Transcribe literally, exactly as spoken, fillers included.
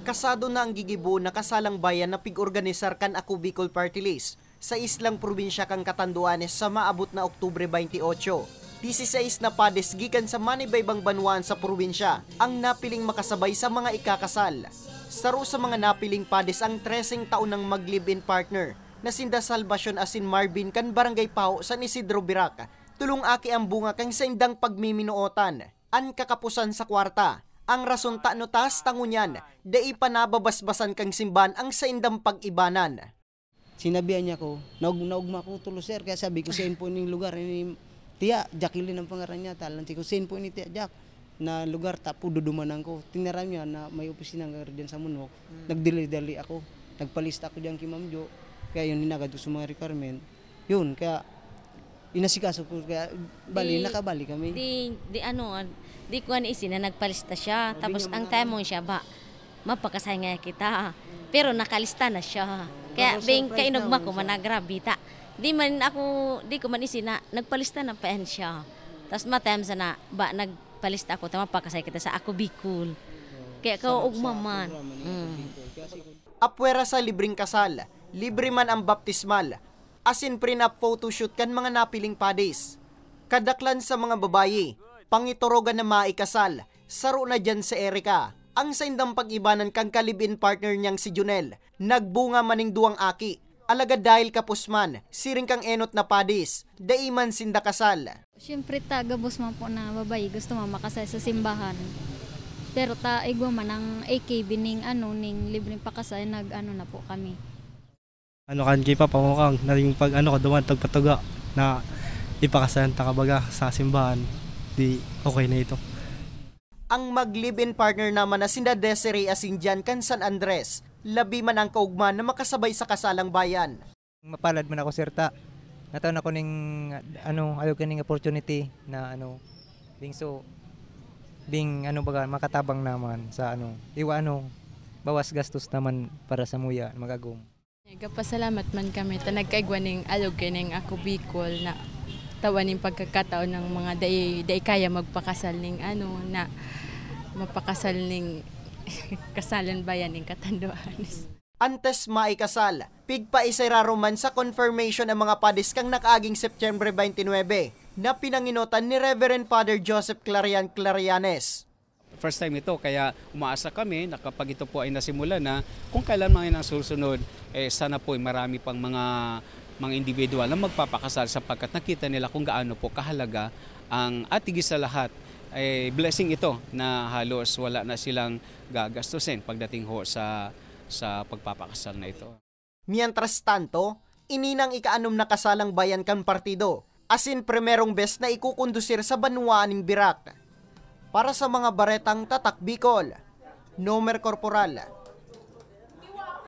Kasado na ang gigiboon na kasalang bayan na pig-organisar kan Ako Bicol Party List sa islang probinsya kan Catanduanes sa maabot na Oktubre twenty-eight. Dieciséis na padis gikan sa manibaybang banwaan sa probinsya ang napiling makasabay sa mga ikakasal. Saro sa mga napiling padis ang treseng taon nang mag-live-in partner na sinda Salvacion asin Marvin kan Barangay Paho, San Isidro, Virac. Tolong aki ang bunga kan saindang pagmiminootan. An kakapusan sa kwarta. Ang rason ta no taas ta ngunyan, dai pa nababasbasan kan simbahan ang saindang pag-ibanan. Sinabihan niya ako, "Naug-, naugma ko tulo, sir." Kaya sabi ko, "Saan po ning lugar?" Ini, Tia Jacqueline ang pangaran niya. Talan ko, "Saan po ini, Tia Jack?" Na lugar, tapo dudumanan ko. Tinaram niya na may opisina nga diyan sa Munwok. Nagdali-dali ako. Nagpalista ako diyan kay Ma'am Jo. Kaya yun, hinagad ko sa mga requirement. Yun, kaya inasikaso ko. Kaya bali, Di, nakabali kami. di, di ano, di ko ani isin na nagpalista siya. Sabi Tapos niya, ang mga time mo siya, ba, mapakasay nga kita. Pero nakalista na siya. Kaya Pero bing surprise kainugma na ko siya. man na grabe ta. Di man ako, di ko man isin na nagpalista na pa yan siya. Tapos matem sa na, ba, nagpalista ako, tama pakasay kita sa Ako Bicol. Kaya Sa, kaugma sa man. programa ni Mm. Ako Bicol. Kaya siguro Apwera sa libreng kasal, libre man ang baptismal, asin prenup photoshoot kan mga napiling padis. Kadaklan sa mga babayi, pangiturogan na maikasal, saro na diyan si Erica. Ang saindang pag-ibanan kan ka-live-in partner niyang si Junel, nagbunga man ning duwang aki. Alagad dahil kapos man, siring kang enot na padis, dai man sinda kasal. Siyempre ta, gabos man po na babayi gusto man makasal sa simbahan. Pero ta, igwa man ang A K B ning ano, ning libreng pakasal, nag-ano na po kami. Ano kan ki pa, pamukang, na rin pag ano, kaduman, tagpatuga na ipakasalan ta kabaga sa simbahan, di okay na ito. Ang mag-live-in partner naman na sinda Desiree asin Jan kan San Andres, labi man ang kaugma na makasabay sa kasalang bayan. Mapalad man ako, sir, ta nataon ako ning, ano, ayog kaning opportunity na, ano, being so, being, ano, baga, makatabang naman sa, ano, iwa, ano, bawas gastos naman para sa muya, magagom. Nagpasalamat man kami ta nagkaigwa ning alog kay ning Ako Bicol na tawan ning pagkakataon ng mga dai, dai kaya magpakasal ning ano, na mapakasal ning kasalan bayan ning Catanduanes. Antes maikasal, pigpaiserarom man sa confirmation ang mga padis kan nakaaging September twenty-nine na pinanginotan ni Reverend Father Joseph Clarian Clarianes. First time ito, kaya umaasa kami na kapag ito po ay nasimulan na, kung kailan man ang susunod, eh, sana po ay marami pang mga, mga individual na magpapakasal sapagkat nakita nila kung gaano po kahalaga ang, at higit sa lahat, eh, blessing ito na halos wala na silang gagastusin pagdating ho sa, sa pagpapakasal na ito. Mientras tanto, ini nang ikaanom na kasalang bayan kan partido, asin primerong bes na ikukondusir sa banwaan nin Virac. Para sa mga baretang Tatak Bicol, Nomer Corporal,